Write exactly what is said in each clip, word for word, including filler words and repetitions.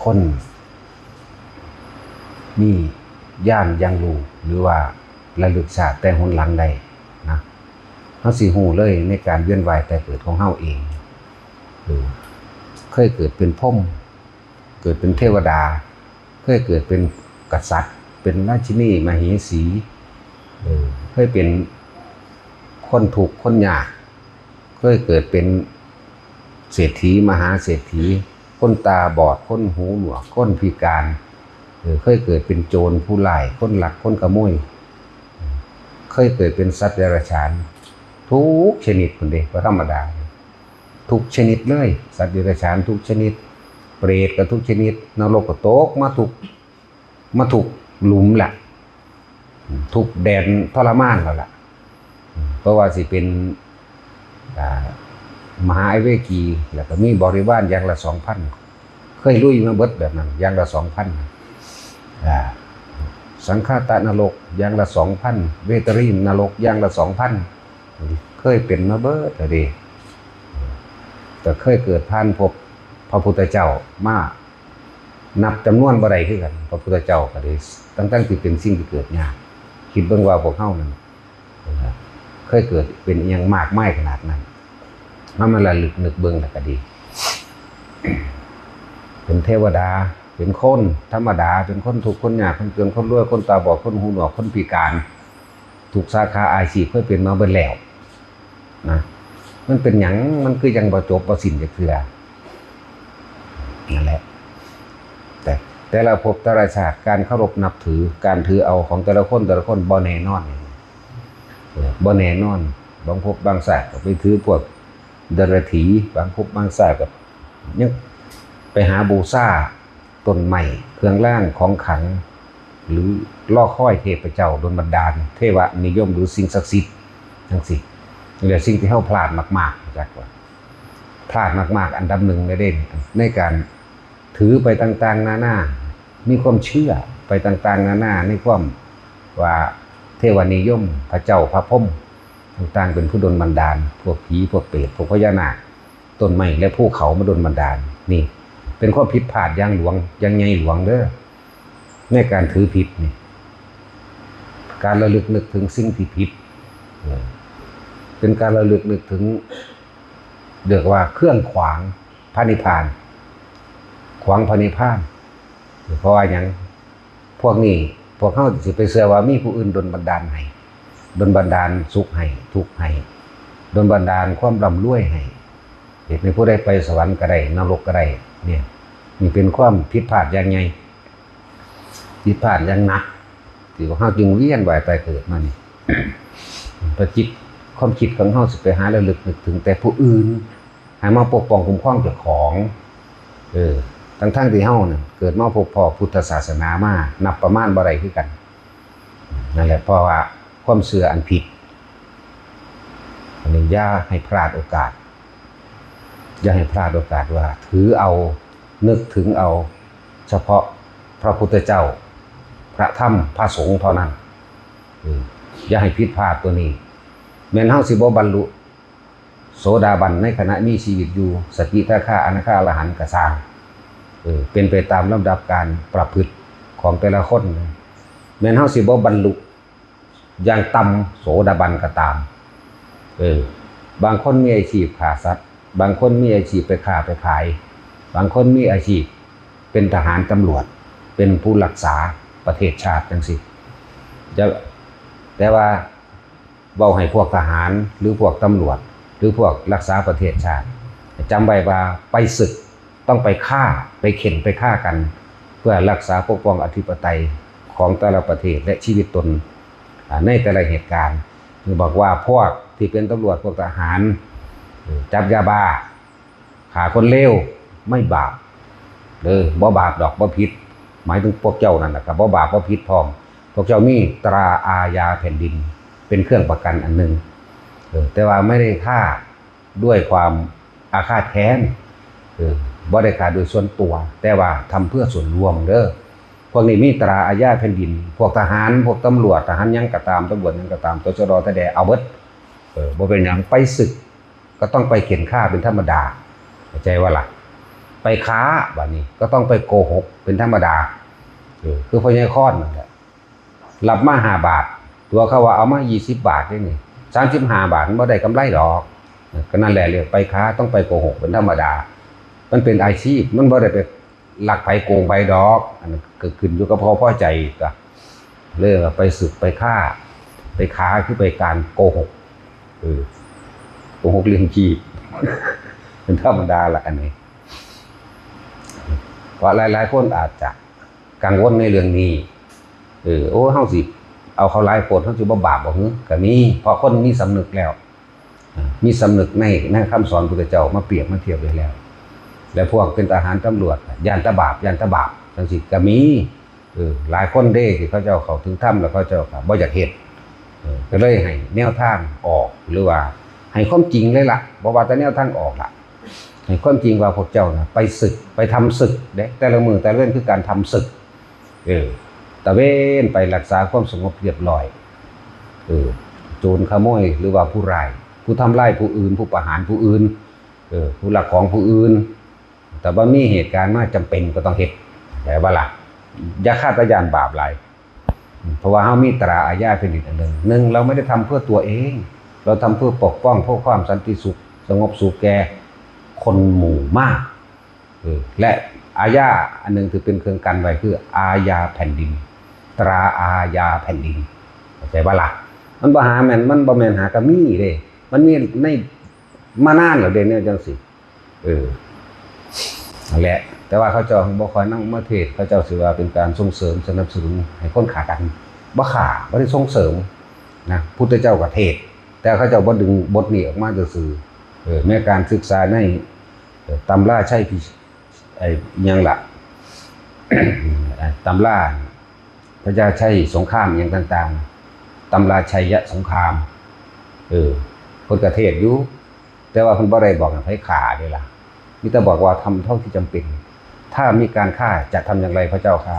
คนมีญาณอย่างรู้ หรือว่าระลึกชาติแต่หนหลังได้นะ เฮาสิรู้เลยในการเวียนว่ายตายเกิดของเฮาเอง เออ เคยเกิดเป็นพรหม เกิดเป็นเทวดา เคยเกิดเป็นกษัตริย์ เป็นราชินีมเหสี เออ เคยเป็นคนทุกข์คนยาก เคยเกิดเป็นเศรษฐีมหาเศรษฐี คนตาบอด คนหูหนวก คนพิการ เออ เคยเกิดเป็นโจรผู้ร้าย คนลัก คนขโมย เคยเกิดเป็นสัตว์เดรัจฉาน ทุกชนิดพุ้นเด้ บ่ธรรมดา ทุกชนิดเลย สัตว์เดรัจฉานทุกชนิด เปรตก็ทุกชนิด นรกก็ตกมาทุก มาทุกหลุมละ ทุกแดนทรมานแล้วล่ะ เพราะว่าสิเป็น อ่า มหาอเวกี แล้วก็มีบริวารอย่างละสองพัน เคยลุยมาเบิดแบบนั้น อย่างละสองพัน อ่า สังฆาตนรกอย่างละสองพัน เวตรีนรกอย่างละสองพัน เคยเป็นมาเบิดแล้วเด้ แต่เคยเกิดผ่านพบพระพุทธเจ้ามา นับจำนวนบ่ได้คือกัน พระพุทธเจ้าก็ได้ ทั้งๆที่เป็นสิ่งที่เกิดยาก คิดเบิ่งว่าพวกเฮานั่น เคยเกิดเป็นอิหยังมากมายขนาดนั้น เฮามาระลึกนึกเบิ่งแล้วก็ดี เป็นเทวดา เป็นคนธรรมดา เป็นคนทุกข์คนยาก คนจน คนรวย คนตาบอด คนหูหนวก คนพิการ ทุกสาขาอาชีพเคยเป็นมาเบิดแล้วนะ มันเป็นหยัง มันคือยังบ่จบบ่สิ้นจักเทื่อ นั่นแหละ แต่แต่ละภพแต่ละชาติ การเคารพนับถือ การถือเอาของแต่ละคนแต่ละคนบ่แน่นอน เออ บ่แน่นอน บางภพบางชาติก็ไปถือพวกเดรัจฉี บางภพบางชาติก็ยังไปหาบูชาต้นไม้ เครื่องรางของขลัง หรือรอคอยเทพเจ้าดลบันดาล เทวนิยม หรือสิ่งศักดิ์สิทธิ์จังซี้ นี่แหละสิ่งที่เฮาพลาดมากๆ จักว่า พลาดมากๆ อันดับหนึ่งเลยเด้ ในการถือไปต่างๆ นานา มีความเชื่อไปต่างๆ นานา ในความว่าเทวนิยม พระเจ้าพระพรหมต่างๆ เป็นผู้ดลบันดาล พวกผี พวกเปรต พวกพญานาค ต้นไม้ และภูเขามาดลบันดาล นี่เป็นความผิดพลาดอย่างหลวง อย่างใหญ่หลวงเด้อ ในการถือผิดนี่ การระลึกนึกถึงสิ่งที่ผิด เออ เป็นการระลึกนึกถึง เรียกว่าเครื่องขวางพระนิพพาน ขวางพระนิพพาน เพราะว่าหยัง พวกนี้ พวกเฮาสิไปเชื่อว่ามีผู้อื่นดลบันดาลให้ ดลบันดาลสุขให้ ทุกข์ให้ ดลบันดาลความร่ำรวยให้ เฮ็ดให้ผู้ใดไปสวรรค์ก็ได้ นรกก็ได้ เนี่ย นี่เป็นความผิดพลาดอย่างใหญ่ ผิดพลาดอย่างหนัก ที่พวกเฮาจึงเวียนว่ายตายเกิดมานี่ พระจิต ความคิดของเฮาสิไปหาระลึกนึกถึงแต่ผู้อื่น ให้มาปกป้องคุ้มครองเจ้าของ เออ ทั้งๆที่เฮาน่ะเกิดมาพบพ้อพุทธศาสนามานับประมาณบ่ได้คือกัน นั่นแหละ เพราะว่าความเชื่ออันผิด อันนี้อย่าให้พลาดโอกาส อย่าให้พลาดโอกาสว่าถือเอา นึกถึงเอา เฉพาะพระพุทธเจ้า พระธรรม พระสงฆ์เท่านั้น เออ อย่าให้ผิดพลาดตัวนี้ แม้นเฮาสิบ่บรรลุโสดาบันในขณะมีชีวิตอยู่ สกิทาคา อนาคา อรหันต์ก็ซ่าง เออ เป็นไปตามลำดับการประพฤติของแต่ละคนนะ แม้นเฮาสิบ่บรรลุอย่างต่ำโสดาบันก็ตาม เออ บางคนมีอาชีพฆ่าสัตว์ บางคนมีอาชีพไปค้าไปขาย บางคนมีอาชีพเป็นทหารตำรวจ เป็นผู้รักษาประเทศชาติจังซี้ จะ แต่ว่าเว้าให้พวกทหาร หรือพวกตำรวจ หรือพวกรักษาประเทศชาติ จำไว้ว่าไปศึกต้องไปฆ่า ไปเข็นไปฆ่ากัน เพื่อรักษาปกป้องอธิปไตยของแต่ละประเทศและชีวิตตน อ่า ในแต่ละเหตุการณ์ คือบอกว่าพวกที่เป็นตำรวจ พวกทหาร เออ จับยาบ้า ฆ่าคนเลว ไม่บาป เออ บ่บาปดอก บ่ผิด หมายถึงพวกเจ้านั่นแหละครับ บ่บาป บ่ผิดพร้อม พวกเจ้ามีตราอาญาแผ่นดิน เป็นเครื่องประกันอันหนึ่ง เออ แต่ว่าไม่ได้ฆ่าด้วยความอาฆาตแค้น เออ บ่ได้ฆ่าโดยส่วนตัว แต่ว่าทำเพื่อส่วนรวมเด้อ พวกนี้มีตราอาญาแผ่นดิน พวกทหาร พวกตำรวจ ทหารหยังก็ตาม ตำรวจหยังก็ตาม ตชด ทะแด เอาเบิด เออ บ่เป็นหยัง ไปศึก ก็ต้องไปเข็นฆ่าเป็นธรรมดา เข้าใจว่าล่ะ ไปค้า บัดนี้ก็ต้องไปโกหกเป็นธรรมดา เออ คือพ่อใหญ่ค้อนนั่นแหละ รับมาห้าบาท ตัวเขาว่าเอามายี่สิบบาทนี่นี่ สามสิบห้าบาทมันบ่ได้กำไรดอก ก็นั่นแหละ เรียกไปค้า ต้องไปโกหกเป็นธรรมดา มันเป็นอาชีพ มันบ่ได้ไปลักไผโกงไผดอก อันนั้นก็ขึ้นอยู่กับพอพอใจก็เลยว่าไปสึกไปค้า ไปค้าคือไปการโกหก เออ โกหกเรื่องชีพ เป็นธรรมดาละอันนี้ เพราะหลายๆคนอาจจะกังวลในเรื่องนี้ เออ โอ้ เฮาสิเอาเขาหลายโพด เฮาสิบ่บาปบ่หือ ก็มี เพราะคนมีสำนึกแล้ว อ่า มีสำนึกใน ในคำสอนพุทธเจ้ามาเปรียบมาเทียบไว้แล้ว และพวกเป็นทหารตำรวจ ย้านแต่บาป ย้านแต่บาป จังซี้ก็มี เออ หลายคนเด้ที่เขาเจ้าเข้าถึงธรรมแล้วเขาเจ้าก็บ่อยากเฮ็ด เออ ก็เลยให้แนวทางออก หรือว่าให้ความจริงเลยล่ะ บ่ว่าแต่แนวทางออกล่ะ ให้ความจริงว่าพวกเจ้าน่ะไปสึก ไปทำสึกเด้ แต่ละมื้อแต่ละเว็นคือการทำสึก เออ ตระเวนไปรักษาความสงบเรียบร้อย เออ โจรขโมยหรือว่าผู้ร้าย ผู้ทำร้ายผู้อื่น ผู้ประหารผู้อื่น เออ ผู้ลักของผู้อื่น แต่ว่ามีเหตุการณ์มาจำเป็นก็ต้องเฮ็ด แปลว่าล่ะ อย่าคาดว่าย้านบาปหลาย เพราะว่าเฮามีตราอาญาแผ่นดินอันหนึ่ง หนึ่ง เราไม่ได้ทำเพื่อตัวเอง เราทำเพื่อปกป้องเพื่อความสันติสุข สงบสุขแก่คนหมู่มาก เออ และอาญาอันหนึ่งที่เป็นเครื่องกันไว้คืออาญาแผ่นดิน ตราอาญาแผ่นดิน เข้าใจบ่ล่ะ มันบ่หาแม่น มันบ่แม่นหากะมีเด้ มันมีใน มานานแล้วเด้ แนวจังซี้ เออ นั่นแหละ แต่ว่าเขาเจ้าบ่ค่อยนำมาเทศน์ เขาเจ้าสิว่าเป็นการส่งเสริมสนับสนุนให้คนฆ่ากัน บ่ฆ่า บ่ได้ส่งเสริมนะ พุทธเจ้าก็เทศน์ แต่เขาเจ้าบ่ดึงบทนี้ออกมาซื่อๆ เออ แม้การศึกษาใน เอ่อ ตำราชัยพิ ไอ้ อิหยังล่ะ ตำราพญาชัยสงครามอิหยังต่างๆ ตำราชัยสงคราม เออ เพิ่นก็เทศน์อยู่ แต่ว่าเพิ่นบ่ได้บอกให้ไผฆ่าเด้ล่ะ มีแต่บอกว่าทำเท่าที่จำเป็น ถ้ามีการฆ่าจะทำอย่างไรพระเจ้าข้า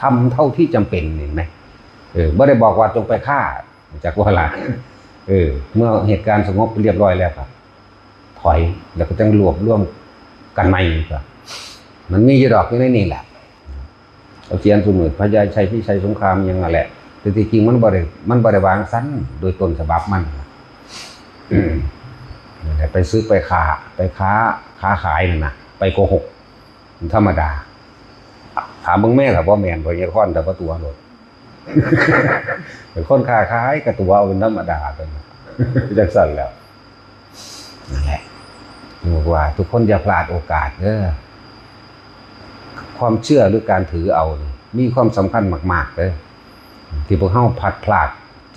ทำเท่าที่จำเป็น เห็นไหม เออ บ่ได้บอกว่าจงไปฆ่า จักว่าล่ะ เออ เมื่อเหตุการณ์สงบเรียบร้อยแล้วก็ถอย แล้วก็จั่งรวบรวมกันใหม่ก็ มันมีอยู่ดอกอยู่ในนี่แหละ เขาเขียนซุมื้อพญาชัยพิชัยสงครามอิหยังนั่นแหละ แต่ที่จริงมันบ่ได้ มันบ่ได้วางซั่นโดยต้นฉบับมัน นั่นแหละ ไปซื้อไปค้า ไปค้า ค้าขายนั่นน่ะ ไปโกหก มันธรรมดา ถามเบิ่งแม่ล่ะ บ่แม่น พ่อใหญ่ค้อน แต่ว่าตัวโลด เป็นคนค้าขายก็ตัวเอาเป็นธรรมดาไป จังซั่นแหล้ว นั่นแหละ บอกว่าทุกคนอย่าพลาดโอกาสเด้อ ความเชื่อหรือการถือเอานี่มีความสำคัญมากๆเด้อ ที่พวกเฮาพลัดพราก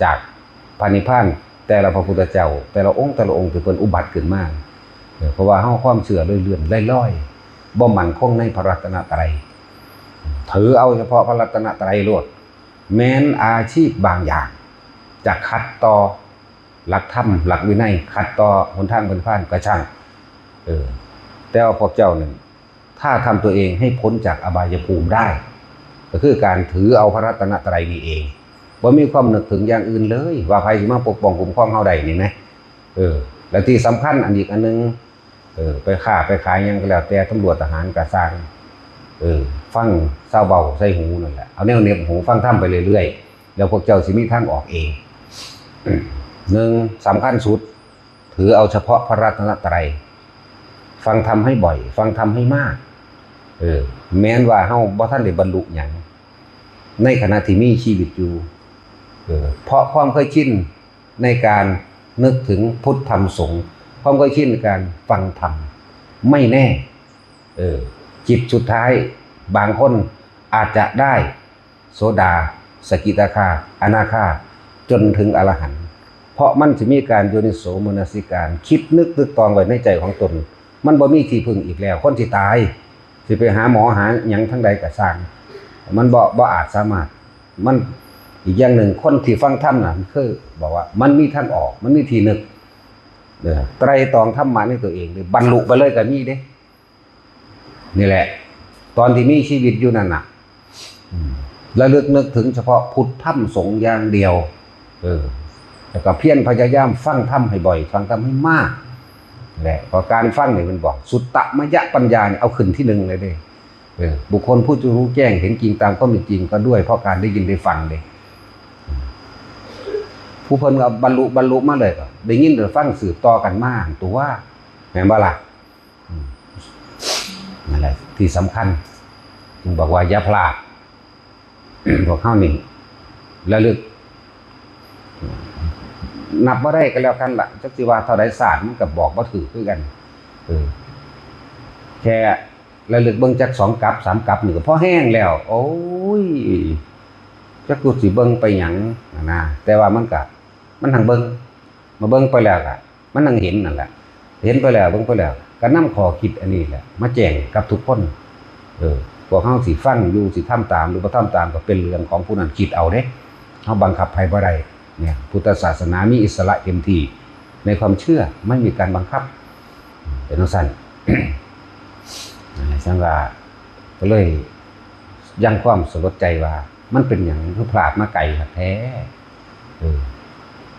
จากพระนิพพาน แต่ละพระพุทธเจ้า แต่ละองค์ แต่ละองค์ที่เพิ่นอุบัติขึ้นมา เออ เพราะว่าเฮาความเชื่อเลื่อนๆลอยๆ บ่มั่นคงในพระรัตนตรัย ถือเอาเฉพาะพระรัตนตรัยโลด แม้นอาชีพบางอย่าง จะขัดต่อหลักธรรม หลักวินัย ขัดต่อหนทางพระนิพพานก็ช่าง เออ แต่ว่าพวกเจ้านั่น ถ้าทำตัวเองให้พ้นจากอบายภูมิได้ ก็คือการถือเอาพระรัตนตรัยนี่เอง บ่มีความนึกถึงอย่างอื่นเลย ว่าไผสิมาปกป้องคุ้มครองเฮาได้นี่นะ เออ และที่สำคัญอันอีกอันหนึ่ง เออ ไปค้าไปขายหยังก็แล้วแต่ ตำรวจทหารก็ซ่าง เออ ฟังซาวเบาใส่หูนั่นแหละ เอาแนวเหน็บหูฟังธรรมไปเรื่อยๆ แล้วพวกเจ้าสิมีทางออกเอง หนึ่ง สำคัญสุด ถือเอาเฉพาะพระรัตนตรัย ฟังธรรมให้บ่อย ฟังธรรมให้มาก เออ แม้นว่าเฮาบ่ทันได้บรรลุหยัง ในขณะที่มีชีวิตอยู่ เออ เพราะความเคยชินในการนึกถึงพุทธธรรมสงฆ์ ความเคยชินในการฟังธรรม ไม่แน่ เออ จิตสุดท้าย บางคนอาจจะได้ โสดา สกิทาคา อนาคา จนถึงอรหันต์ เพราะมันสิมีการโยนิโสมนสิการ คิดนึกตึกตองไว้ในใจของตน มันบ่มีที่พึ่งอีกแล้ว คนสิตาย สิไปหาหมอหาหยังทางใดก็ซ่าง มันบ่ บ่อาจสามารถ มัน อีกอย่างหนึ่ง คนที่ฟังธรรมน่ะ คือบอกว่ามันมีทางออก มันมีที่นึก เออ ไตร่ตรองธรรมะในตัวเองนี่ บรรลุไปเลยก็มีเด้ นี่แหละ ตอนที่มีชีวิตอยู่นั่นน่ะ อืม ระลึกนึกถึงเฉพาะพุทธธรรมสงฆ์อย่างเดียว เออ แล้วก็เพียรพยายามฟังธรรมให้บ่อย ฟังธรรมให้มาก แหละ เพราะการฟังนี่มันบอก สุตตมยปัญญาเนี่ยเอาขึ้นที่หนึ่งเลยเด้ เออ บุคคลผู้จะรู้แจ้งเห็นจริงตามความเป็นจริงก็ด้วยเพราะการได้ยินได้ฟังเด้ ผู้เพิ่นก็บรรลุ บรรลุมาเลยก็ได้ยินได้ฟังสืบต่อกันมาตัว แม่นบ่ล่ะ อืม นั่นแหละที่สำคัญ จึงบอกว่าอย่าพลาด พวกเฮานี่ระลึก นับบ่ได้ก็แล้วกันล่ะ จักสิว่าเท่าใดชาติมันก็บอกบ่ถูกคือกัน เออ แค่ระลึกเบิ่งจักสองกับสามกับนี่ก็พอแฮงแล้ว โอ้ย จักกูสิเบิ่งไปหยังนะ แต่ว่ามันก็ มันหังเบิ่ง มาเบิ่งไปแล้วก็ มันหังเห็นนั่นแหละ เห็นไปแล้ว เบิ่งไปแล้ว ก็นำข้อคิดอันนี้แหละ มาแจ้งกับทุกคน เออ พวกเฮาสิฟังอยู่ สิทำตาม หรือบ่ทำตาม ก็เป็นเรื่องของผู้นั้นคิดเอาเด้ เฮาบังคับไผบ่ได้ เนี่ย พุทธศาสนามีอิสระเต็มที่ ในความเชื่อ ไม่มีการบังคับ เป็นจั่งซั้น จั่งว่า ก็เลยยังความสลดใจว่า มันเป็นหยังคือพลาดมาไกลคักแท้ เออ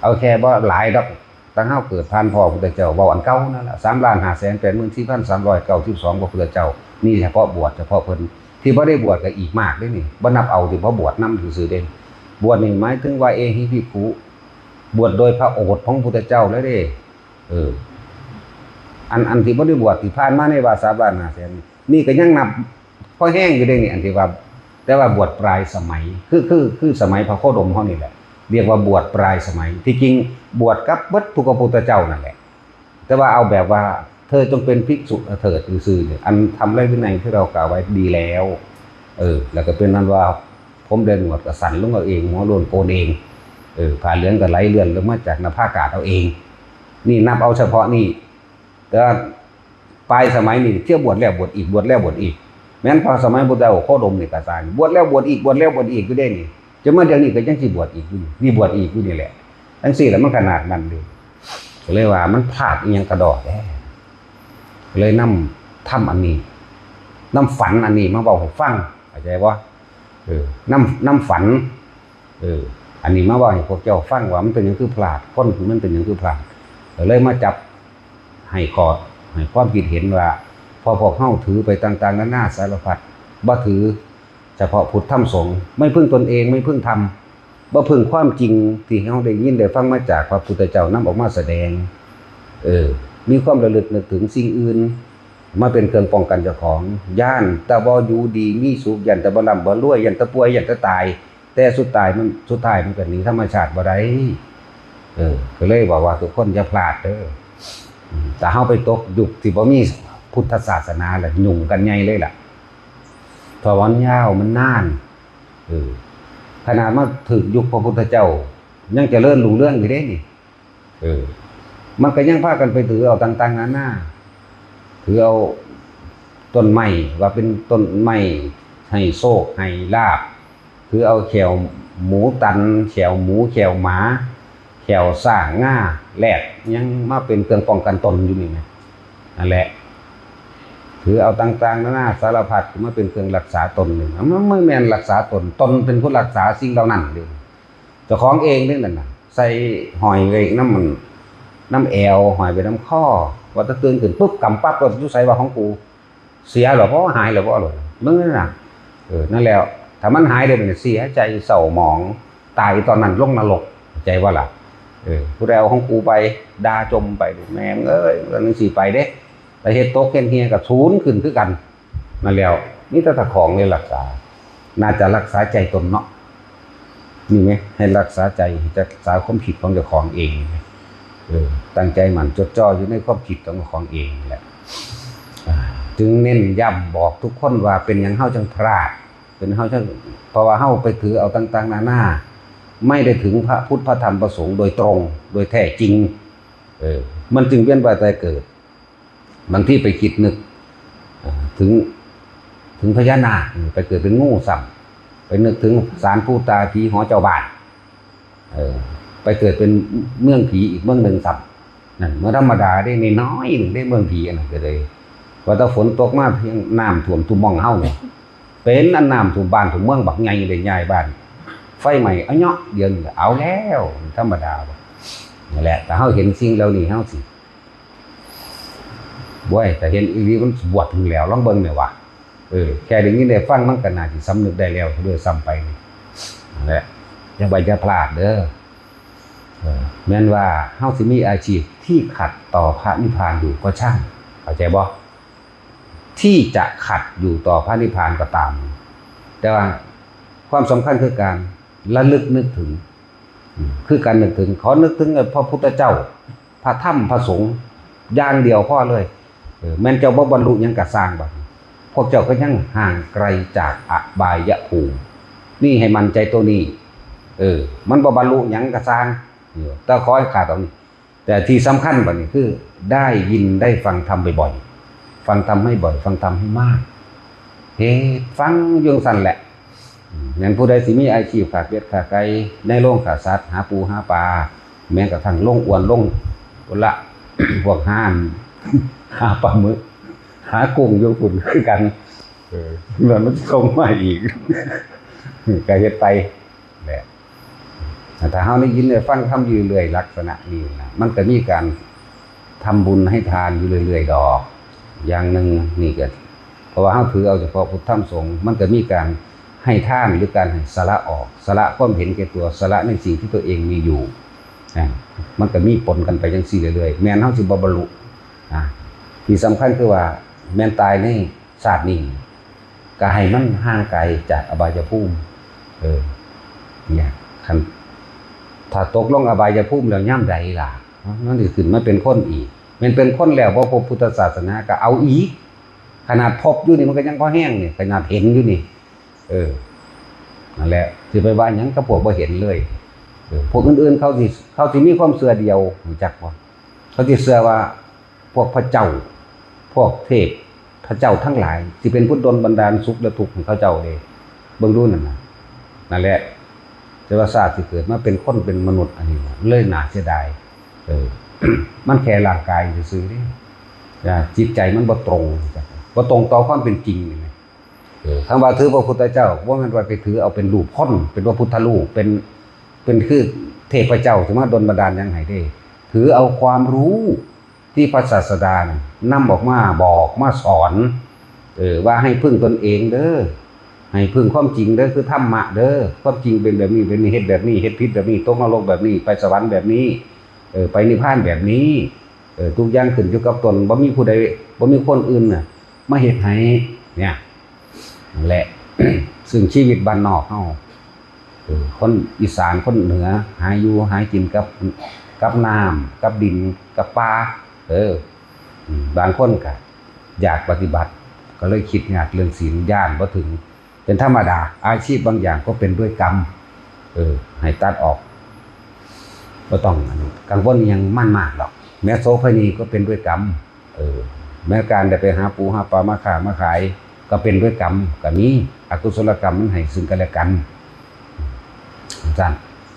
เอาแค่บ่หลายดอก ตั้งเฮาเกิดผ่านพ้อพระพุทธเจ้า เว้าอันเก่านั่นล่ะ สามล้านห้าแสนแปดหมื่นสี่พันสามร้อยเก้าสิบสอง พระพุทธเจ้า นี่เฉพาะบวชเฉพาะเพิ่น ที่บ่ได้บวชก็อีกมากเด้นี่ บ่นับเอาที่บ่บวชนำซื่อๆเด้ บวชนี่หมายถึงว่า เอหิภิกขุ บวชโดยพระโอษฐ์ของพระพุทธเจ้าเลยเด้ เออ อัน อันที่บ่ได้บวชที่ผ่านมาในว่าสามล้านห้าแสน นี่ก็ยังนับพอแฮงอยู่เด้นี่ อันที่ว่า แต่ว่าบวชปลายสมัย คือ คือ คือสมัยพระโคดมเฮานี่แหละ เรียกว่าบวชปลายสมัย ที่จริงบวชกับเบิดทุกพระพุทธเจ้านั่นแหละ แต่ว่าเอาแบบว่า เธอจงเป็นภิกษุเถิดซื่อๆเนี่ย อันธรรมและวินัยที่เรากล่าวไว้ดีแล้ว เออ แล้วก็เป็นนั้นว่า ผมได้หนวดก็สั้นลงเอาเอง หัวโล้นโกนเอง เออ ผ้าเหลืองก็ไหลเลื่อนลงมาจากหน้าผากาดเอาเอง นี่นับเอาเฉพาะนี่ แต่ว่าปลายสมัยนี่เที่ยวบวชแล้วบวชอีก บวชแล้วบวชอีก แม้นพอสมัยพุทธเจ้าโคดมนี่ก็ตาย บวชแล้วบวชอีก บวชแล้วบวชอีกอยู่เด้นี่ จนมาเดี๋ยวนี้ก็ยังสิบวชอีกอยู่นี่ นี่บวชอีกอยู่นี่แหละ จั่งซี้แหละมันขนาดนั้นอยู่ ก็เลยว่ามันพลาดอีหยังกะด้อแท้ ก็เลยนำธรรมอันนี้ นำฝันอันนี้มาเว้าให้ฟัง เข้าใจบ่ เออ นำ นำฝัน เออ อันนี้มาเว้าให้พวกเจ้าฟังว่ามันเป็นหยังคือพลาด คนมันเป็นหยังคือพลาด ก็เลยมาจับให้ข้อ ให้ความคิดเห็นว่า พอพวกเฮาถือไปต่างๆนานาสารพัด บ่ถือเฉพาะพุทธธรรมสงฆ์ ไม่พึ่งตนเอง ไม่พึ่งธรรม บ่พึ่งความจริงที่เฮาได้ยินได้ฟังมาจากพระพุทธเจ้านำออกมาแสดง เออ มีความระลึกนึกถึงสิ่งอื่น มาเป็นเครื่องป้องกันเจ้าของ ย้านแต่บ่อยู่ดีมีสุข ย้านแต่บ่ร่ำบ่รวย ย้านแต่ป่วย ย้านแต่ตาย แต่สุดท้ายมัน สุดท้ายมันก็หนีธรรมชาติบ่ได้ เออ ก็เลยบอกว่าทุกคนอย่าพลาดเด้อ อืม แต่เฮาไปตกยุคที่บ่มีพุทธศาสนาแล้ว ยุ่งกันใหญ่เลยล่ะ เพราะว่ามันยาว มันนาน เออ ขนาดมาถืกยุคพระพุทธเจ้า ยังเจริญรุ่งเรืองอยู่เด้นี่ เออ มันก็ยังพากันไปถือเอาต่างๆนานา ถือเอาต้นไม้ว่าเป็นต้นไม้ให้โชคให้ลาภ ถือเอาแข้วหมูตัน แข้วหมู แข้วหมา แข้วช้าง งา แรด ยังมาเป็นเครื่องป้องกันตนอยู่นี่นะ นั่นแหละ ถือเอาต่างๆนานาสารพัดมาเป็นเครื่องรักษาตนนี่ มัน มันแม่นรักษาตน ตนเป็นผู้รักษาสิ่งเหล่านั้นเด้ เจ้าของเองเด้นั่นน่ะ ใส่ห้อยไว้นำมัน นำแอว ห้อยไว้นำคอ ว่าแต่ตื่นขึ้นปุ๊บ กำปั๊บ ว่าอยู่ไสว่าของกู เสียแล้วบ่ หายแล้วบ่ เลย มึงนั่นน่ะ เออ นั่นแล้ว ถ้ามันหายได้เป็นเสียใจเศร้าหมอง ตายตอนนั้นลงนรก เข้าใจบ่ล่ะ เออ ผู้ใดเอาของกูไป ด่าจ่มไป แม่มึงเอ้ย มันจั่งซี้ไปเด้ แต่เฮ็ดตกเฮ็ดเหี่ยก็สูญขึ้นคือกัน นั่นแล้ว มีแต่เจ้าของเลยรักษา น่าจะรักษาใจตนเนาะ นี่ไง ให้รักษาใจ ให้รักษาความคิดของเจ้าของเอง เออ ตั้งใจหมั่นจดจ่ออยู่ในความคิดของเจ้าของเองนี่แหละ อ่า จึงเน้นย้ำบอกทุกคนว่าเป็นหยังเฮาจั่งพลาด เป็นเฮาจั่ง เพราะว่าเฮาไปถือเอาต่างๆนานา ไม่ได้ถึงพระพุทธพระธรรมพระสงฆ์โดยตรง โดยแท้จริง เออ มันจึงเวียนว่ายตายเกิด บางทีไปคิดนึก เอ่อ ถึง ถึงพญานาค ไปเกิดเป็นงูซ้ำ ไปนึกถึงศาลปู่ตาผีหอเจ้าบ้าน เออ ไปเกิดเป็นเมืองผีอีกเมืองหนึ่งซ้ำ นั่น เมืองธรรมดาได้น้อยๆหนึ่งได้เมืองผีอันนั้นก็เลย ว่าถ้าฝนตกมาเพียงน้ำท่วมทุ่งหม่องเฮาเนี่ย เป็นอันน้ำท่วมบ้านท่วมเมืองบักใหญ่เลยย้ายบ้าน ไฟไหม้เอาเนาะ เดี๋ยวนี้เอาแล้ว ธรรมดาบ่ นั่นแหละ แต่เฮาเห็นสิ่งเหล่านี้เฮาสิ โอ้ย แต่เห็นอีหลีมันบวชถึงแล้ว ลองเบิ่งแหน่วะ เออ แค่ได้ยินได้ฟังมันก็น่าสิสำนึกได้แล้วด้วยซ้ำไปนี่ นั่นแหละ อย่าไปอย่าพลาดเด้อ เออ แม้นว่าเฮาสิมีอาชีพที่ขัดต่อพระนิพพานอยู่ก็ช่าง เข้าใจบ่ ที่จะขัดอยู่ต่อพระนิพพานก็ตาม แต่ว่าความสำคัญคือการระลึกนึกถึง อืม คือการนึกถึง ขอนึกถึงพระพุทธเจ้า พระธรรม พระสงฆ์ อย่างเดียวพอเลย เออ แม้นเจ้าบ่บรรลุหยังก็ซ่างบัดนี้ พวกเจ้าก็ยังห่างไกลจากอบายภูมิ นี่ให้มั่นใจตัวนี้ เออ มันบ่บรรลุหยังก็ซ่าง เออ แต่ขอให้ขาดตรงนี้ แต่ที่สำคัญบัดนี้คือได้ยินได้ฟังธรรมบ่อยๆ ฟังธรรมให้บ่อย ฟังธรรมให้มาก เฮ็ดฟังอยู่จั่งซั้นแหละ อืม แม่นผู้ใดสิมีอาชีพค้าเป็ดค้าไก่ ในโรงฆ่าสัตว์ หาปูหาปลา แม้กระทั่งโรงอวน โรง พุ้นละ พวกหา หาปลาหมึก หากุ้งอยู่พุ้นคือกัน เออ แล้วมันส่งมาอีก ก็เฮ็ดไปแหละ ถ้าเฮาได้ยินได้ฟังธรรมอยู่เรื่อยลักษณะนี้นะ มันก็มีการทำบุญให้ทานอยู่เรื่อยๆดอก อย่างหนึ่งนี่ก็ เพราะว่าเฮาถือเอาเฉพาะพุทธธรรมสงฆ์ มันก็มีการให้ทานหรือการให้สละออก สละความเห็นแก่ตัว สละในสิ่งที่ตัวเองมีอยู่ อ่ะ มันก็มีปนกันไปจั่งซี้เรื่อยๆ แม้นเฮาสิบ่บรรลุ อ่ะ ที่สำคัญคือว่าแม้นตายในชาตินี้ ก็ให้มันห่างไกลจากอบายภูมิ เออ เนี่ย คัน ถ้าตกลงอบายภูมิแล้วยามใดล่ะ มันสิขึ้นมาเป็นคนอีก แม่นเป็นคนแล้วบ่พบพุทธศาสนาก็เอาอีก ขนาดพบอยู่นี่มันก็ยังพอแฮงนี่ ขนาดเห็นอยู่นี่ เออ นั่นแหละ สิไปว่าหยังกับพวกบ่เห็นเลย เออ พวกอื่นๆเขาสิ เขาสิมีความเชื่อเดียว รู้จักบ่ เขาสิเชื่อว่า พวกพระเจ้า พวกเทพ พระเจ้าทั้งหลาย สิเป็นผู้ดลบันดาลสุขและทุกข์ให้เขาเจ้าเด้ เบิ่งดูนั่นน่ะ นั่นแหละ แต่ว่าชาติที่เกิดมาเป็นคนเป็นมนุษย์อันนี้น่ะ เลยน่าเสียดาย เออ มันแค่ร่างกายซื่อๆเด้ นะ จิตใจมันบ่ตรง บ่ตรงต่อความเป็นจริงนี่ไง เออ คำว่าถือพระพุทธเจ้า บ่แม่นว่าไปถือเอาเป็นรูปคน เป็นพระพุทธรูป เป็น เป็นคือเทพเจ้าสิมาดลบันดาลหยังให้เด้ ถือเอาความรู้ที่พระศาสดาน่ะนำออกมาบอกมาสอน เออ ว่าให้พึ่งตนเองเด้อ ให้พึ่งความจริงเด้อ คือธรรมะเด้อ ความจริงเป็นแบบนี้ เป็นนี้ เฮ็ดแบบนี้ เฮ็ดผิดแบบนี้ ตกนรกแบบนี้ ไปสวรรค์แบบนี้ เออ ไปนิพพานแบบนี้ เออ ทุกอย่างขึ้นอยู่กับตน บ่มีผู้ใด บ่มีคนอื่นน่ะ มาเฮ็ดให้ เนี่ย นั่นแหละ ซึ่งชีวิตบ้านนอกเฮา เออ คนอีสาน คนเหนือ หาอยู่หากินกับ กับน้ำ กับดิน กับป่า เออ อืม บางคนก็อยากปฏิบัติ ก็เลยคิดยากเรื่องศีล ย้านบ่ถึง เป็นธรรมดา อาชีพบางอย่างก็เป็นด้วยกรรม เออ ให้ตัดออก บ่ต้องกังวลอิหยังมันมากดอก แม้โสเภณีก็เป็นด้วยกรรม เออ แม้การได้ไปหาปูหาปลามาค้ามาขาย ก็เป็นด้วยกรรม ก็มี อกุศลกรรมมันให้ซึ่งกันและกัน จั่งซั้น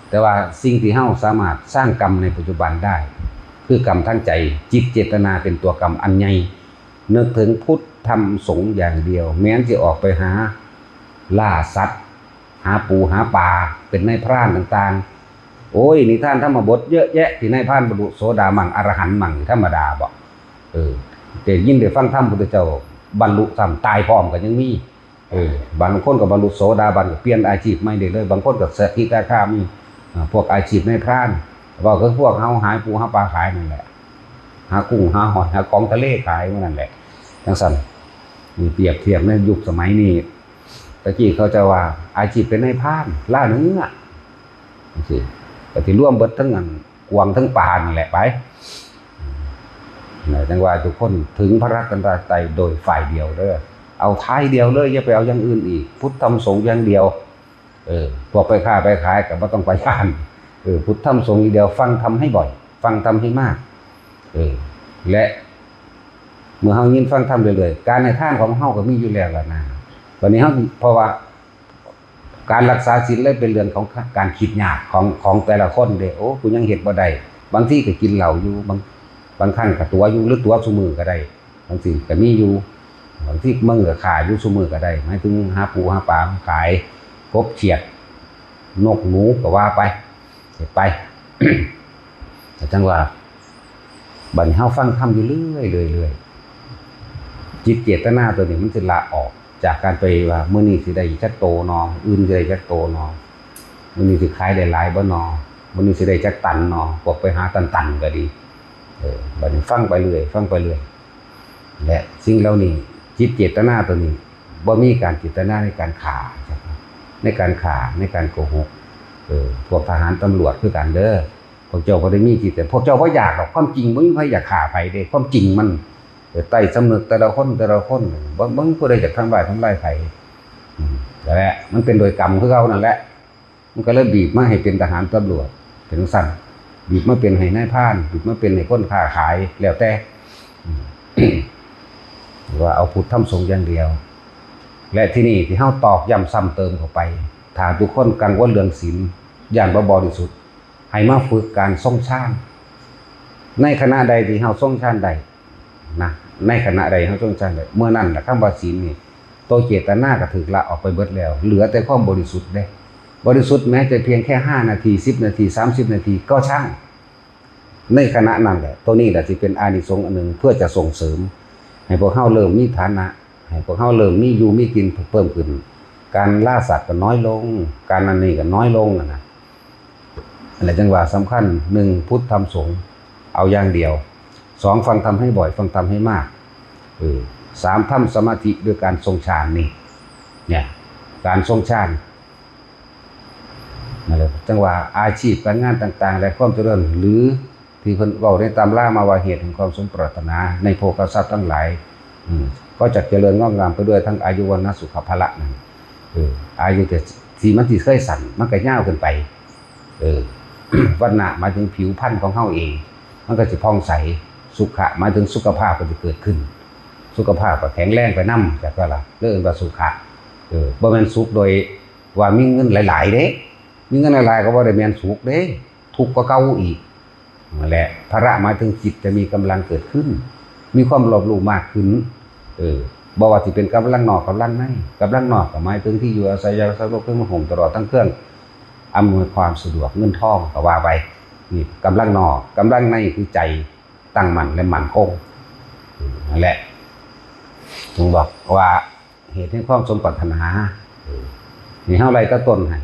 แต่ว่าสิ่งที่เฮาสามารถสร้างกรรมในปัจจุบันได้ คือกรรมทางใจ จิตเจตนาเป็นตัวกรรมอันใหญ่ นึกถึงพุทธธรรมสงฆ์อย่างเดียว แม้นสิออกไปหาล่าสัตว์ หาปูหาปลา เป็นนายพรานต่างๆ โอ้ย นิทานธรรมบทเยอะแยะ ที่นายพรานบรรลุโสดามั่ง อรหันต์มั่ง ธรรมดาบ่ เออ แต่ยินได้ฟังธรรมพุทธเจ้าบรรลุซ้ำ ตายพร้อมก็ยังมี เออ บางคนก็บรรลุโสดาบัน ก็เปลี่ยนอาชีพใหม่ได้เลย บางคนก็สกิทาคามี อ่า พวกอาชีพนายพราน เว้าคือพวกเฮาหาปูหาปลาขายนั่นแหละ หากุ้งหาหอย หาของทะเลขายหมู่นั่นแหละ จั่งซั้น นี่เปรียบเทียบในยุคสมัยนี้ ตะกี้เขาจะว่าอาชีพเป็นนายพราน ล่าเนื้อ จั่งซี้ ก็สิรวมเบิดทั้งอันกวางทั้งปลานั่นแหละไป นะ จั่งว่าทุกคนถึงพระรัตนตรัยโดยฝ่ายเดียวเด้อ เอาทางเดียวเลย อย่าไปเอาอย่างอื่นอีก พุทธธรรมสงฆ์อย่างเดียว เออ พวกไปค้าไปขายก็บ่ต้องไปย้าน เออ พุทธธรรมสงฆ์อย่างเดียว ฟังธรรมให้บ่อย ฟังธรรมให้มาก เออ และเมื่อเฮายินฟังธรรมเรื่อยๆ การให้ทานของเฮาก็มีอยู่แล้วล่ะนะ บัดนี้เฮา เพราะว่าการรักษาศีลเลยเป็นเรื่องของการคิดยากของ ของแต่ละคนเด้ โอ้ กูยังเฮ็ดบ่ได้ บางทีก็กินเหล้าอยู่ บาง บางครั้งก็ตั๋วอยู่ หรือตั๋วซุมื้อก็ได้ บางทีก็มีอยู่ บางทีมึงก็ฆ่าอยู่ซุมื้อก็ได้ หมายถึงหาปูหาปลามาขาย กบเขียด นกหนูก็ว่าไป เฮ็ดไป แต่จั่งว่า บัดนี้เฮาฟังธรรมอยู่เรื่อยๆ เรื่อย จิตเจตนาตัวนี้มันสิละออกจากการไปว่ามื้อนี้สิได้จักโตนอ มื้ออื่นสิได้จักโตนอ มื้อนี้สิขายได้หลายบ่นอ มื้อนี้สิได้จักตันนอ พวกไปหาตันๆก็ดี เออ บัดนี้ฟังไปเรื่อย ฟังไปเรื่อย และสิ่งเหล่านี้ จิตเจตนาตัวนี้ บ่มีการเจตนาในการฆ่า ในการฆ่า ในการโกหก เออ พวกทหารตำรวจคือกันเด้อ พวกเจ้าบ่ได้มีจิต แต่พวกเจ้าบ่อยากดอก ความจริงบ่มีใครอยากฆ่าใครเด้ ความจริงมัน เออ ใต้สำนึกแต่ละคน แต่ละคน บ่ บ่มีผู้ใดอยากทำร้าย ทำลายใคร อืม นั่นแหละ มันเป็นโดยกรรมคือเก่านั่นแหละ มันก็เลยบีบมาให้เป็นทหารตำรวจ เป็นจั่งซั้น บีบมาเป็นให้นายพราน บีบมาเป็นให้คนค้าขาย แล้วแต่ อืม ว่าเอาพุทธธรรมสงฆ์อย่างเดียว และที่นี่ที่เฮาตอกย้ำซ้ำเติมเข้าไป ถ้าทุกคนกังวลเรื่องศีล ย้านบ่บริสุทธิ์ ให้มาฝึกการทรงฌาน ในขณะใดที่เฮาทรงฌานได้ นะ ในขณะใดเฮาทรงฌานได้ เมื่อนั้นล่ะ คำว่าศีลนี่ ตัวเจตนาก็ถูกละออกไปเบิดแล้ว เหลือแต่ความบริสุทธิ์เด้ บริสุทธิ์แม้จะเพียงแค่ห้านาที สิบนาที สามสิบนาทีก็ช่าง ในขณะนั้นแหละ ตัวนี้แหละสิเป็นอานิสงส์อันหนึ่ง เพื่อจะส่งเสริม ให้พวกเฮาเริ่มมีฐานะ ให้พวกเฮาเริ่มมีอยู่มีกินเพิ่มขึ้น การล่าสัตว์ก็น้อยลง การอันนี้ก็น้อยลงนั่นนะ อันนั้นจั่งว่าสำคัญ หนึ่ง พุทธธรรมสงฆ์ เอาอย่างเดียว สอง ฟังธรรมให้บ่อย ฟังธรรมให้มาก เออ สาม ทำสมาธิด้วยการทรงฌานนี่ เนี่ย การทรงฌาน นั่นแหละ จั่งว่าอาชีพการงานต่างๆ และความเจริญ หรือที่เพิ่นเว้าในตำรามาว่าเหตุแห่งความสมปรารถนาในโภคทรัพย์ทั้งหลาย อืม ก็จะเจริญงอกงามไปด้วยทั้งอายุ วรรณะ สุขะ พละนั่น เออ อายุแต่ที่มันสิเคยสั้น มันก็ยาวขึ้นไป เออ วรรณะหมายถึงผิวพรรณของเฮาเอง มันก็สิผ่องใส สุขะหมายถึงสุขภาพก็จะเกิดขึ้น สุขภาพก็แข็งแรงไปนำ จักว่าล่ะ เลยเอิ้นว่าสุขะ เออ บ่แม่นสุขโดยว่ามีเงินหลายๆ เด้ มีเงินหลายๆ ก็บ่ได้แม่นสุขเด้ ทุกข์กว่าเก่าอีก นั่นแหละ พละหมายถึงจิตจะมีกำลังเกิดขึ้น มีความรอบรู้มากขึ้น เออ บ่ว่าสิเป็นกำลังนอกกำลังใน กำลังนอกก็หมายถึงที่อยู่อาศัย ยาสาสนุกเครื่องนุ่งห่ม ตลอดทั้งเครื่องอำนวยความสะดวก เงินทองก็ว่าไป นี่กำลังนอก กำลังในคือใจตั้งมั่นและมั่นคง อืม นั่นแหละ ถึงบอกว่าเหตุแห่งความสมปรารถนา เออ นี่เฮาไล่แต่ต้นให้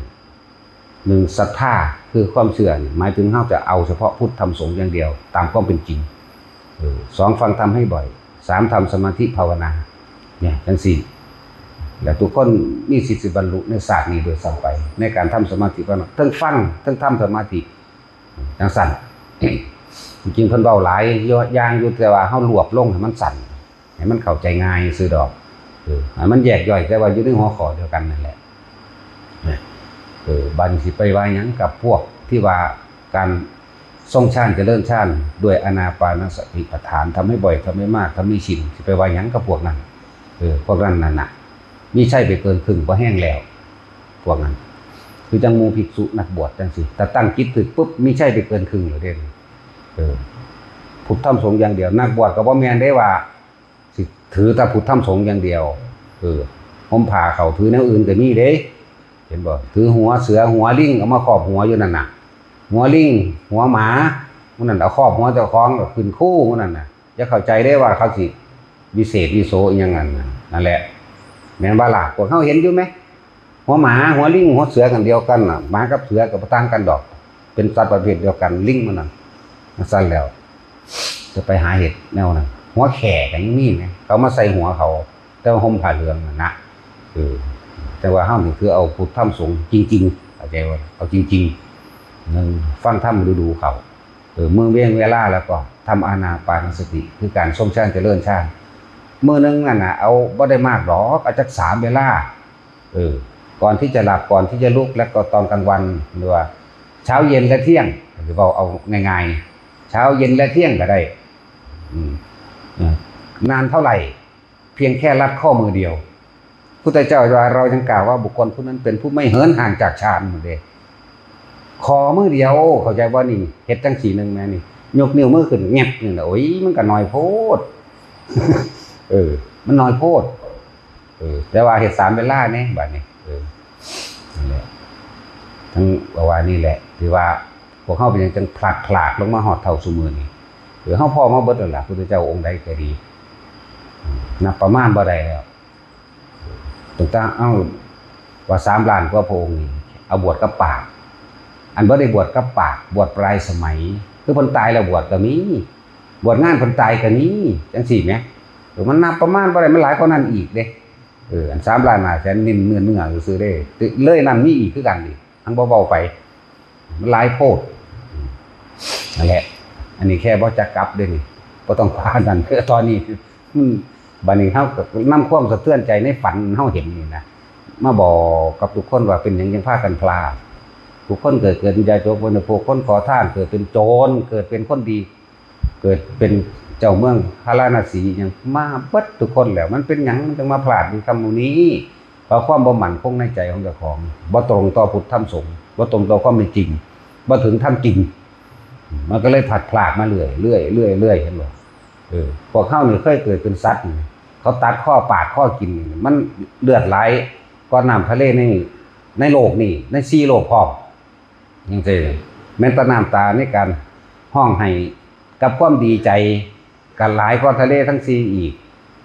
หนึ่ง ศรัทธา คือความเชื่อนี่ หมายถึงเฮาจะเอาเฉพาะพุทธธรรมสงฆ์อย่างเดียว ตามความเป็นจริง เออ สอง ฟังธรรมให้บ่อย สาม ทำสมาธิภาวนา เนี่ย จั่งซี้ และทุกคนมีสิทธิ์สิบรรลุในชาตินี้โดยซ้ำไป ในการทำสมาธิภาวนา ทั้งฟัง ทั้งทำสมาธิ จั่งซั้น จริงๆ เพิ่นเว้าหลายอย่างอยู่ แต่ว่าเฮารวบลงให้มันสั้น ให้มันเข้าใจง่ายซื่อดอก เออ ให้มันแยกย่อย แต่ว่าอยู่ในหัวข้อเดียวกันนั่นแหละ เออ บัดนี้สิไปว่าหยังกับพวกที่ว่าการทรงฌานเจริญฌานด้วยอานาปานสติปัฏฐาน ทำให้บ่อย ทำให้มาก ทำให้ชิน สิไปว่าหยังกับพวกนั้น เออ พวกนั้นนั่นน่ะ มีชัยไปเกินครึ่ง บ่แฮงแล้ว พวกนั้น คือจั่งหมู่ภิกษุนักบวชจั่งซี้ ถ้าตั้งจิตถูกปุ๊บ มีชัยไปเกินครึ่งแล้วเด้ เออ พุทธธรรมสงฆ์อย่างเดียว นักบวชก็บ่แม่นเด้ว่า สิถือแต่พุทธธรรมสงฆ์อย่างเดียว เออ ห่มผ้าเข้าถือแนวอื่นก็มีเด้ เห็นบ่ ถือหัวเสือหัวลิงเอามาครอบหัวอยู่นั่นน่ะ หัวลิง หัวหมา หมู่นั่นเอาครอบหัวเจ้าของก็ขึ้นคูหมู่นั่นน่ะ อย่าเข้าใจเด้ว่าเขาสิวิเศษวิโสอิหยังนั่นน่ะ นั่นแหละ แม่นบ่ล่ะ พวกเฮาเห็นอยู่ไหม หัวหมา หัวลิง หัวเสือกันเดียวกันน่ะ หมากับเสือก็บ่ต่างกันดอก เป็นสัตว์ประเภทเดียวกัน ลิงมันน่ะ จั่งซั้นแล้ว จะไปหาเฮ็ดแนวนั้น หัวแข้ก็ยังมีแหม เขามาใส่หัวเขา แต่ว่าห่มผ้าเหลืองน่ะนะ เออ แต่ว่าเฮานี่คือเอาพุทธธรรมสงฆ์จริงๆ เข้าใจบ่ เอาจริงๆ หนึ่ง ฟังธรรมดูๆ เข้า เออ มื้อเวียงเวลาแล้วก็ทำอานาปานสติ คือการทรงฌานเจริญฌาน มื้อหนึ่งนั่นน่ะ เอาบ่ได้มากดอก เอาจักสามเวลา เออ ก่อนที่จะหลับ ก่อนที่จะลุก และก็ตอนกลางวัน หรือว่าเช้าเย็นและเที่ยง หรือว่าเอาง่ายๆ เช้าเย็นและเที่ยงก็ได้ อืม เออ นานเท่าไหร่ เพียงแค่ลัดข้อมือเดียว พุทธเจ้าว่า เรายังกล่าวว่าบุคคลผู้นั้นเป็นผู้ไม่เหินห่างจากฌานหมดเลย ข้อมือเดียว เข้าใจบ่นี่ เฮ็ดจั่งซี้หนึ่งแม่นี่ ยกนิ้วมือขึ้น แงบนี่แหละ โอ้ย มันก็น้อยโพด เออ มันน้อยโพด เออ แต่ว่าเฮ็ดสามเวลาแหน่ บัดนี้ เออ นั่นแหละ ทั้งว่านี่แหละ ที่ว่าพวกเฮาเป็นหยังจั่งพลาดๆ ลงมาฮอดเท่าซุมื้อนี้ เออ เฮาพ้อมาเบิดแล้วล่ะ พุทธเจ้าองค์ใดก็ดี นับประมาณบ่ได้แล้ว ตั้งแต่เอาว่าสามล้านกว่าพระองค์นี่เอาบวชกับปราชญ์ อันบ่ได้บวชกับปราชญ์ บวชปลายสมัย คือเพิ่นตายแล้วบวชก็มี บวชงานเพิ่นตายก็มี จังซี่แหม เออ มันนับประมาณบ่ได้ มันหลายกว่านั้นอีกเด้ เออ อันสามล้านห้าแสนนี่เนื้อๆซื่อๆเด้ เลยนั้นมีอีกคือกันนี่ ทั้งบ่เว้าไป มันหลายโพด นั่นแหละ อันนี้แค่บ่จักกลับเด้นี่ บ่ต้องว่านั่น ตอนนี้ อืม บัดนี้เฮาก็นำความสะเทือนใจในฝันเฮาเห็นนี่นะ มาบอกกับทุกคนว่าเป็นหยังจังพากันพลาด ทุกคนเกิด เกิดเป็นยาจก เป็นพวกคนขอทาน เกิดเป็นโจร เกิดเป็นคนดี เกิดเป็นเจ้าเมืองพาราณสี หยังมาเบิดทุกคนแล้ว มันเป็นหยังมันจังมาพลาดอยู่คำหมู่นี้ เพราะความบ่มั่นคงในใจของเจ้าของ บ่ตรงต่อพุทธธรรมสงฆ์ บ่ตรงต่อความเป็นจริง บ่ถึงธรรมจริง มันก็เลยพลัดพรากมาเรื่อย เรื่อย เรื่อย เรื่อย เห็นบ่ เออ พวกเฮานี่เคยเกิดเป็นสัตว์นี่ เขาตัดคอปาดคอกินนี่ มันเลือดไหลกว่าน้ำทะเลใน ในโลกนี่ ในสี่โลกพร้อม จังซี่ แม้นแต่น้ำตาในการฮ้องไห้กับความดีใจ ก็หลายกว่าทะเลทั้งสี่อีก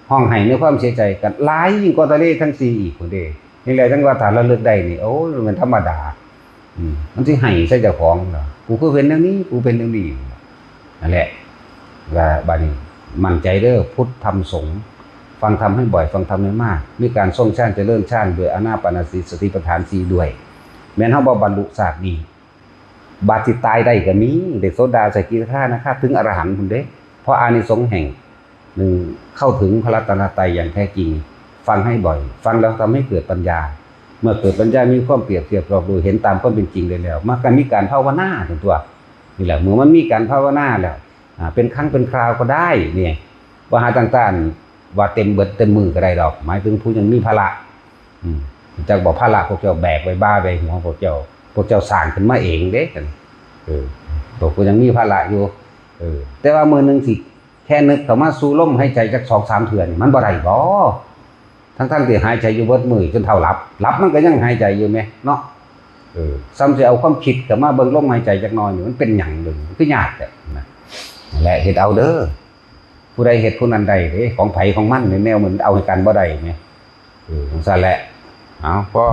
ฮ้องไห้ในความเสียใจก็หลายยิ่งกว่าทะเลทั้งสี่อีกพุ้นเด้ นี่แหละจังว่าถ้าระลึกได้นี่ โอ้ย มันธรรมดา อืม มันสิไห้ใส่เจ้าของเหรอ กูคือเป็นแนวนี้ กูเป็นแนวนี้ นั่นแหละ ว่าบัดนี้มั่นใจเด้อ พุทธธรรมสงฆ์ ฟังธรรมให้บ่อย ฟังธรรมให้มาก มีการทรงฌานเจริญฌานด้วยอานาปานสติ สติปัฏฐานสี่ด้วย แม้นเฮาบ่บรรลุชาตินี้ บาดสิตายได้ก็มี ได้โสดา สกิทาคา ถึงอรหันต์พุ้นเด้ เพราะอานิสงส์แห่ง หนึ่ง เข้าถึงพระรัตนตรัยอย่างแท้จริง ฟังให้บ่อย ฟังแล้วทำให้เกิดปัญญา เมื่อเกิดปัญญามีความเปรียบเทียบรอบรู้ เห็นตามความเป็นจริงได้แล้ว มันก็มีการภาวนาถึงตัว นี่แหละ เมื่อมันมีการภาวนาแล้ว อ่า เป็นครั้งเป็นคราวก็ได้ เนี่ย ว่าหาต่างๆ ว่าเต็มเบิดเต็มมือก็ได้ดอก หมายถึงผู้ยังมีภาระ อืม จักบอกภาระพวกเจ้าแบกไว้บ่าไว้หัวพวกเจ้า พวกเจ้าสร้างขึ้นมาเองเด้ เออ พวกผู้ยังมีภาระอยู่ เออ แต่ว่ามื้อหนึ่งสิแค่นึกเข้ามาสู่ลมหายใจจักสองสามเทื่อนี่ มันบ่ได้บ่ ทั้งๆที่หายใจอยู่เบิดมื้อจนเท่าหลับ หลับมันก็ยังหายใจอยู่แหมเนาะ เออ ซ้ำสิเอาความคิดเข้ามาเบิ่งลมหายใจจักหน่อยนี่ มันเป็นหยังเด้อ มันคือยากแท้นะ นั่นแหละ เฮ็ดเอาเด้อ ผู้ใดเฮ็ดผู้นั้นได้เด้ ของไผของมัน ในแนวมันเอาให้กันบ่ได้แหม เออ จังซั่นแหละ เอา พอ